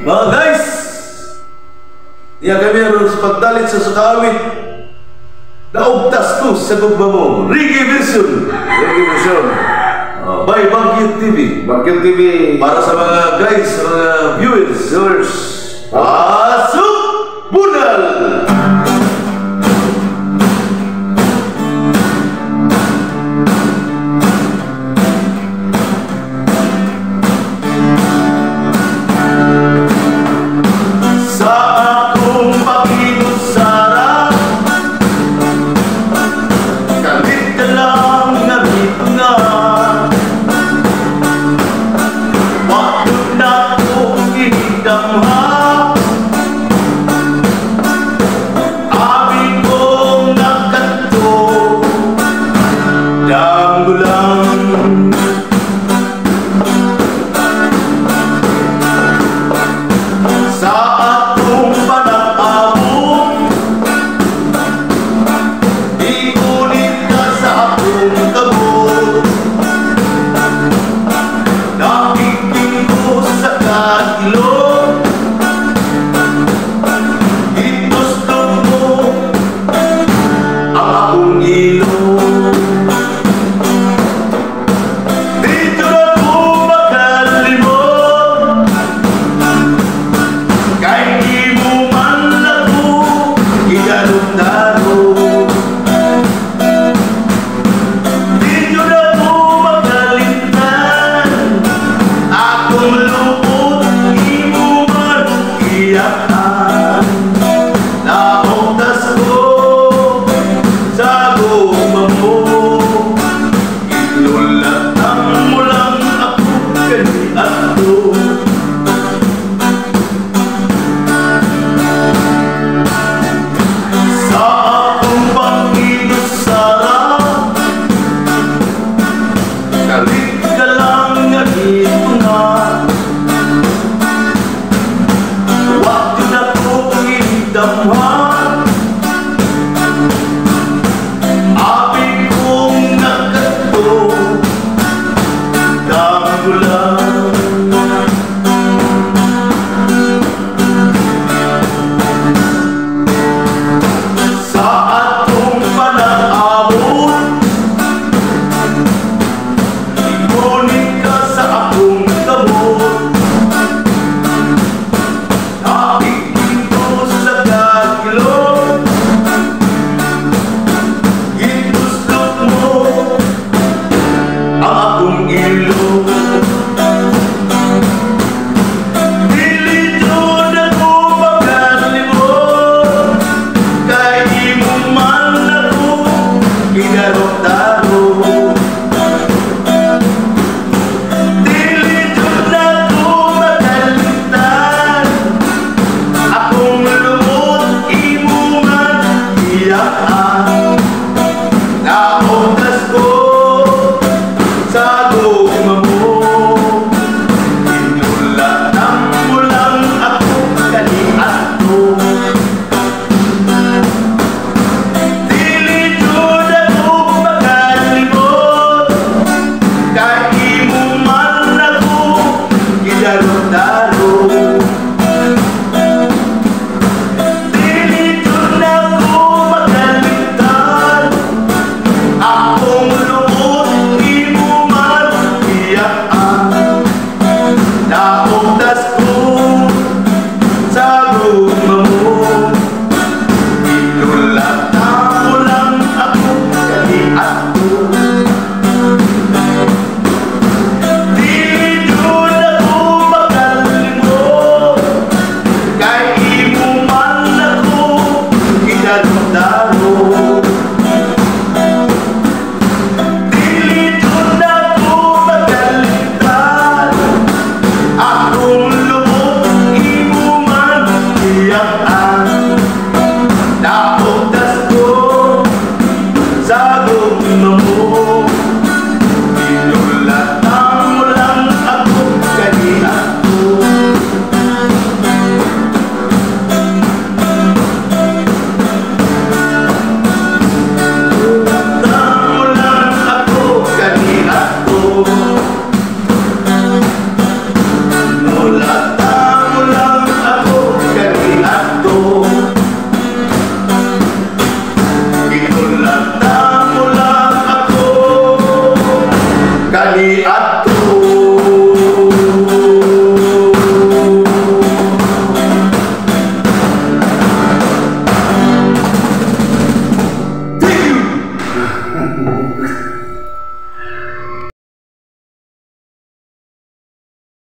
Mga guys, niya kami aron sa pagdalit sa sakaawit. Naugtas ko sa gugma mo. Reggae version. Reggae version. By Bagyo TV. Bagyo TV. Para sa mga guys, sa mga viewers. Viewers. Pasok! Bunal! Sa akong pakinusara, kalit ka lang nga, wakto na ko gidamha, abi kong nakato, damgulang. Sa atong panag-abot, iulit ka sa akong kamot. Nakiking ko sa kagilot, ituslog mo ang akong ilog. Dito na ko makalimot, kay di mo man ako gidarong-darong. Dito na ko makalimtan, akong lupot imo man iyakan. Naugtas ko sa gugma mo, ginulatang mo lang ako kaniadto. Sa akong pag-inusara, kalit ka lang nga dito na, wakto na ko gidamhan, abi kong nakato, damgulang. Sa atong panag-abot, ikunit ka sa akong kamot. Nakiking ko sa kagilot, ituslok mo ang akong ilog. Kani